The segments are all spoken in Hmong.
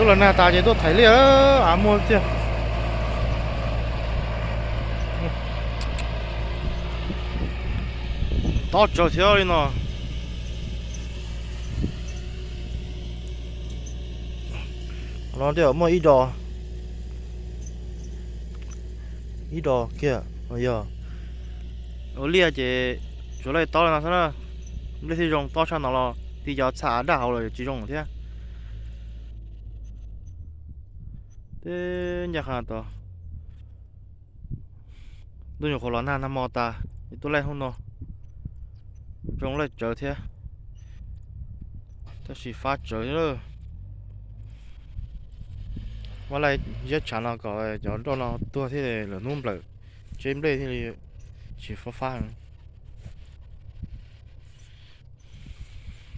Los nag tas ces tuaj thaiv liaj, av muag tiag. Tob tsawv thiab li no. No muaj ib dos, ib dos kiag. Yog ua liaj ces tsuas laij tob li no xwb na. Nplej thiaj zoo, tob tshaj no los tib cov txha av daj hauv los tsis zoo thiab. Teb ncaj qha tod, ntuj nyuam qhuav los nag nag hmo tas, tuaj laij hnub no zoo laij tsawv thiab. Tab sis fab tsawv thiab. Muab laij ziab tshav no kom cov nroj no tuag thiab lwm hnub nplawm tseb nplej thiaj li tsis fab fab.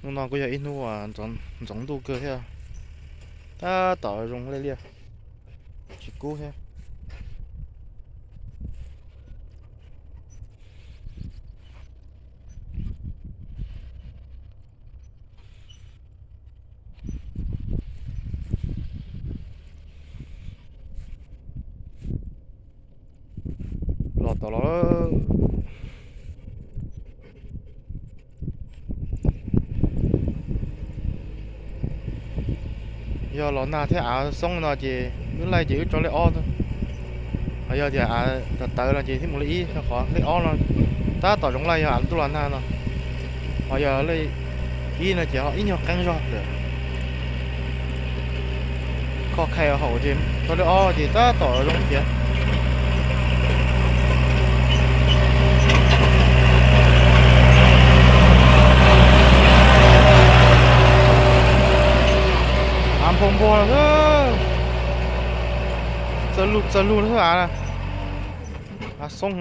Hnub no kuj yog ib hnub ntxoov ntuj kawg thiab, tab tom zoo laij liaj, tsis kub thiab. Los tom los. Yog los nag thiab av xoob no ces wb laij ces wb tso lej ob. Ho yog tias av tawv tawv no ces thiaj mus lej ib, rau qhov lej ob no tab tom zoo laij yog av ntuj los nag no. Ho yog lej ib no ces ho ib nyuag qeeb zog lawm. Kho khai haum ces tso lej ob ces tab tom zoo tiag. Av npog npog no xwb, txawg lug txawg lug no xwb av, av xoob.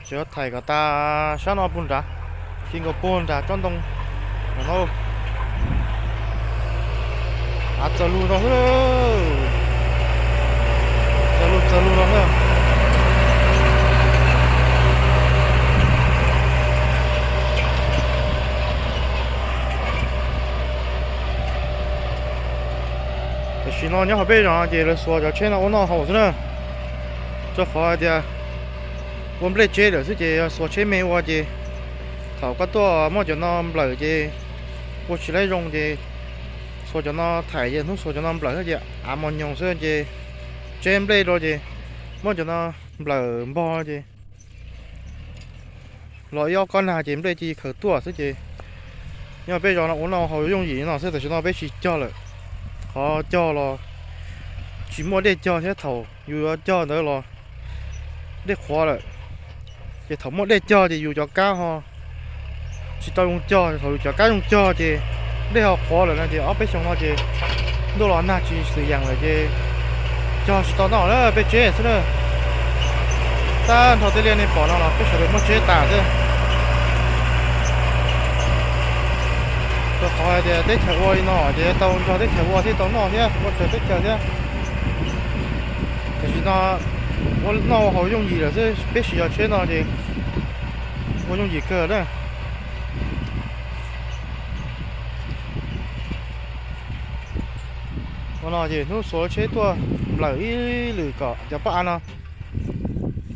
Tsis tau thaij kom tas sab no puag nrad, ti nkaus puag nrad tsob ntoo no. Av txawg lug no xwb, txawg lug txawg lug no xwb. Tam sim no nyob hauv peb zos ces lawv xuas cov tsheb no ua noj haus xwb na, rau qhov hais tias ua nplej tseb lawm xwb ces yog xuas tsheb me ua ces thaum koj tuaj muab cov no nplawm ces ua tsis laib zoo ces xuas cov no thaij ces hnub xuas cov no nplawm xwb ces av mos nyoos xwb ces tseb nplej rau ces muab cov no nplawm npog ces los ib ob kob nag ces nplej cia li khaws tuaj xwb ces nyob peb zos no ua noj haus yooj yim no xwb, tam sim no peb tsis cog lawm. Qhov cog los tsis muaj dej cog thiab, thaum yus yuav cog ntawd los dej qhuav lawm, ces thaum muaj dej cog ces yus cov kab ho tsis tau zoo cog, thaum yus cov kab zoo cog ces dej ho qhuav lawm no ces ob peb xyoos no ces ntuj los nag tsis xwm yeem lawm ces cog tsis tau noj lawm, peb tseb xwb na. Tag nrho tej liaj nej pom no los peb sawv daws muab tseb tas xwb. Rau qhov hais tias teb chaws ua li no ces tau nrog teb chaws ua thiaj tau noj thiab ua raws teb chaws thiab. Tam sim no ua noj ua haus yooj yim lawm xwb, peb siv cov tsheb no ces ua yooj yim kawg na. Ua no ces hnub xuas lub tsheb tuaj nplawm ib lwm kom cov pob av no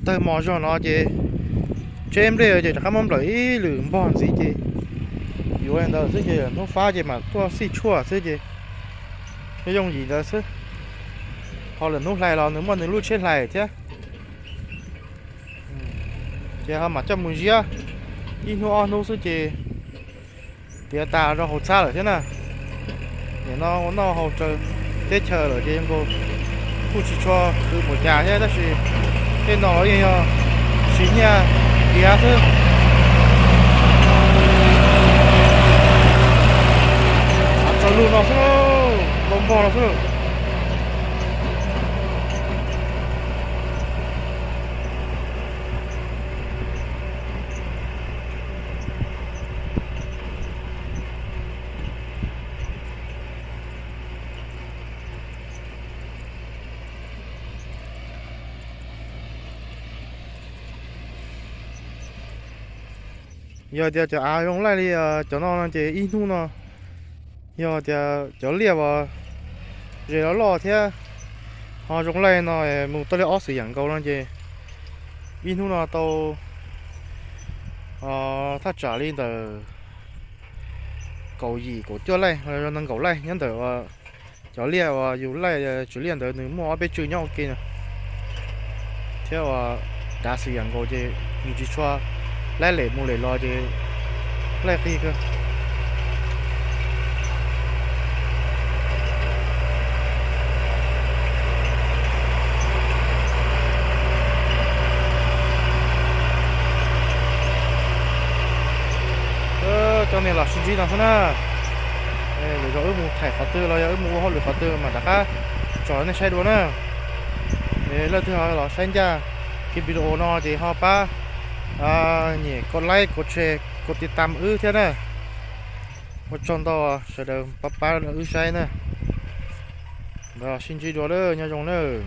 tawg mos zog no ces tseb nplej ces rov qab muab nplawm ib lwm npog ntxiv ces yuav li ntawd xwb ces hnub fab ces mam tuaj xij tshuaj xwb ces yooj yim ntawd xwb. Ho lwm hnub hlais los nws muaj nws lub tsheb hlais thiab. Ces ho mam coj mus ziab ib hnub ob hnub xwb ces tiav tas rau hauv txhab lawm thiab na. Nim no ua noj haus raws teb chaws lawm ces zoo nkaus kuj tsis tshua khwv npaum cas thiab, tab sis tej no los yeej yog siv nyiaj tiav xwb. Av txawg lug no xwb, npau npog no xwb. Yog tias cov av zoo laij li cov no no ces ib hnub no, yog tias cov liaj uas ze loj loj thiab ho zoo laij no mus tau li ob xwm yam nkaus no ces ib hnub no tau thaj tsam li ntawm kaum yim kaum cuaj laij los yog nees nkaum laij nyob ntawm cov liaj uas yus laij tswv liaj ntawd nws muaj ob peb tswm nyob ua ke no thiab uas dav xwm yam nkaus ces nws tsis tshua laib lem mus lem los ces laij qig kawg. Coj nej los sib ntsib no xwb na. Lwm zaus wb mus thaij qhov twg los yog wb mus ua hauj lwm qhov twg mas rov qab tso nej saib dua na. Leej twg ho los saib ncaj kiv video no ces ho pab nyem kov like kov share kov tiv tam wb thiab na. Ua tsaug ntau sawv daws pab pab wb saib na. Sib ntsib dua lawm, nyob zoo nawb.